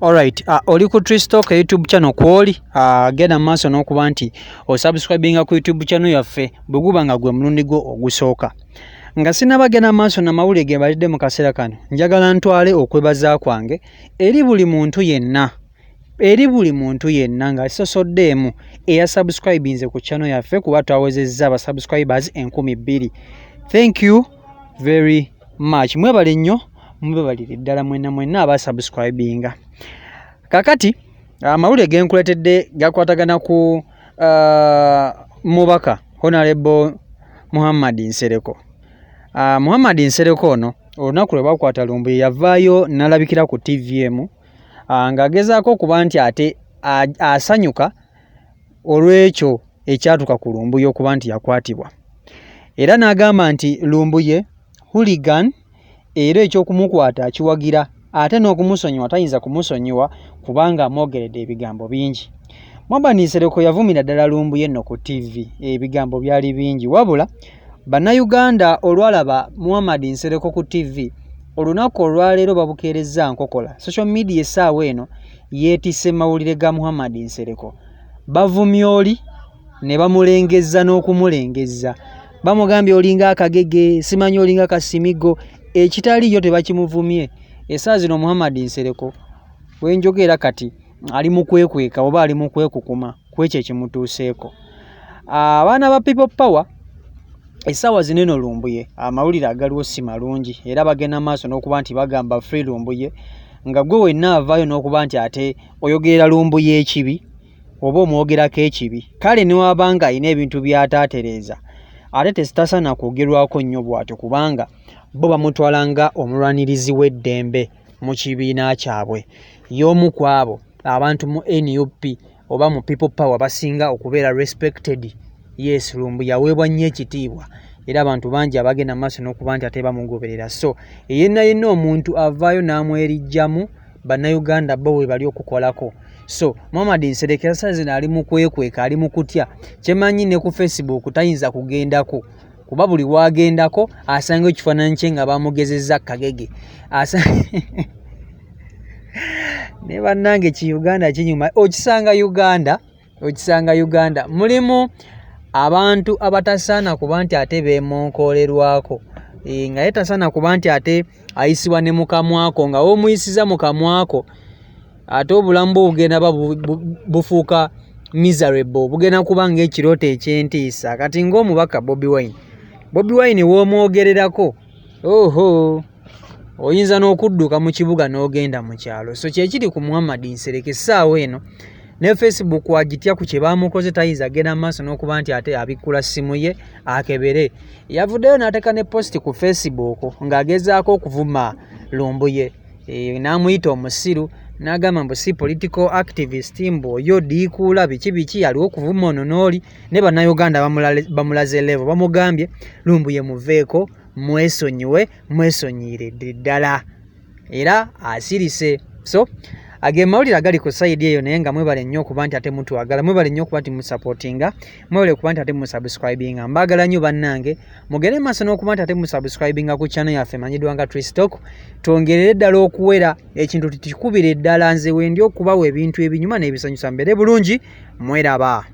Alright, oli ku Tristalk YouTube channel kwoli, genda mu maaso n'okuba nti osubscribinga ku YouTube channel yaffe bwe guba nga gwe mulundi gwo ogusooka. Nga sinnabagenda mu maaso n'amawulire ge mbalidde mu kaseera kano, njagala ntwale okwebaza kwange eri buli muntu yenna, eri buli muntu yenna nga sosoddeemu eyasubscribinze ku channel yaffe kuba twawezezza abasubscribers 2000. Thank you very much. Mwebale nnyo, mwebalire ddala mwenna mwenna abasubscribinga. Kakati amawulire ge nkuleetedde gakwatagana ku mubaka Honorable Muhammad Nsereko. Muhammad Nsereko ono olunaku lwe bakwata Lumbuye yavaayo n'alabikira ku TV emu ng'agezaako okuba nti ate asanyuka olw'ekyo ekyatuuka ku Lumbuye okuba nti yakwatibwa. Era n'agamba nti Lumbuye hooligan era eky'okumukwata akiwagira ate n'okumusonyiwa tayinza kumusonyiwa kubanga amwogeredde ebigambo bingi. Muhammad Nsereko yavumira ddala Lumbuye nno ku TV, ebigambo byali bingi, wabula Bannayuganda olwalaba Muhammad Nsereko ku TV olunaku olwaleero babukeerezza nkokola. Social media essaawa eno yeetisse mawulire ga Muhammad Nsereko. Bavumye oli ne bamulengezza n'okumulengezza. Bamugambye olinga akagege, simanyi olinga kasimigo, ekitaliiyo tebakimuvumye. Essaawa zino Muhammad Nsereko we njogera kati ali mu kwekweka oba ali mu kwekukuma ku ekyo ekimutuuseeko. Abaana ba People Power essaawa zino eno Lumbuye amawulire agaliwo si malungi era bagenda maaso n'okuba nti bagamba free Lumbuye, nga gwe wenna avaayo n'okuba nti ate oyogerera Lumbuye ekibi oba omwogerako ekibi. Kale ne waba nga alina ebintu by'ataatereeza ate tezitasaana kwogerwako nnyo bw'atyo kubanga bo bamutwala nga omulwanirizi w'eddembe mu kibiina kyabwe. Y'omu ku abo abantu mu NUP oba mu People Power basinga okubeera respected. Yes, Lumbuye yaweebwa nnyo ekitiibwa era abantu bangi abagenda mu maaso n'okuba nti ate bamugoberera. So yenna yenna omuntu avaayo n'amwerijjamu, Bannayuganda bo we bali okukolako. So Muhammad Nsereko essaawa zino ali mu kwekweka, ali mu kutya. Kyemanyi ne ku Facebook tayinza kugendako kuba buli w'agendako asanga ekifaananyi kye nga bamugezezza kagege. Ne bannange ki Uganda kinyuma, okisanga Uganda, okisanga Uganda mulimu abantu abatasaana kuba nti ate beemonkoolerwako, nga ye tasaana kuba nti ate ayisibwa ne mu kamwako, nga w'omuyisiza mu kamwako ate obulamu bwe bugenda ba bufuuka miserable, bugenda kuba ng'ekirooto eky'entiisa. Kati ng'omubaka Bobi Wine, Bobi Wine w'omwogererako oho oyinza n'okudduka mu kibuga n'ogenda mu kyalo. So kye kiri ku Muhammad Nsereko essaawa eno ne Facebook agitya ku kye baamukoze, tayinza genda mu maaso n'okuba nti ate abikkula ssimu ye akebere. Yavuddeyo n'ateeka ne post ku Facebook ng'agezaako okuvuma Lumbuye, n'amuyita omusiru n'agamba mbu si political activist, mbu oyo diikuula biki biki, aliwo okuvuma ono n'oli. Ne Bannayuganda bamulaze level, bamugambye Lumbuye muveeko, mwesonyiwe, mwesonyiiridde ddala era asirise. So age mawulire agali ku side eyo, naye nga mwebale nnyo okuba nti ate mutwagala, mwebale nnyo okuba nti musupportinga, mwebale okuba nti ate musubscribinga. Mbaagala nnyo bannange, mugende maaso n'okuba nti ate musubscribinga ku channel yaffe emanyiddwa nga Tristalk, twongerere ddala okuwera ekintu tukikubire ddala. Nze wendi okubawa ebintu ebinyuma n'ebisanyusa. Mbeere bulungi, mweraba.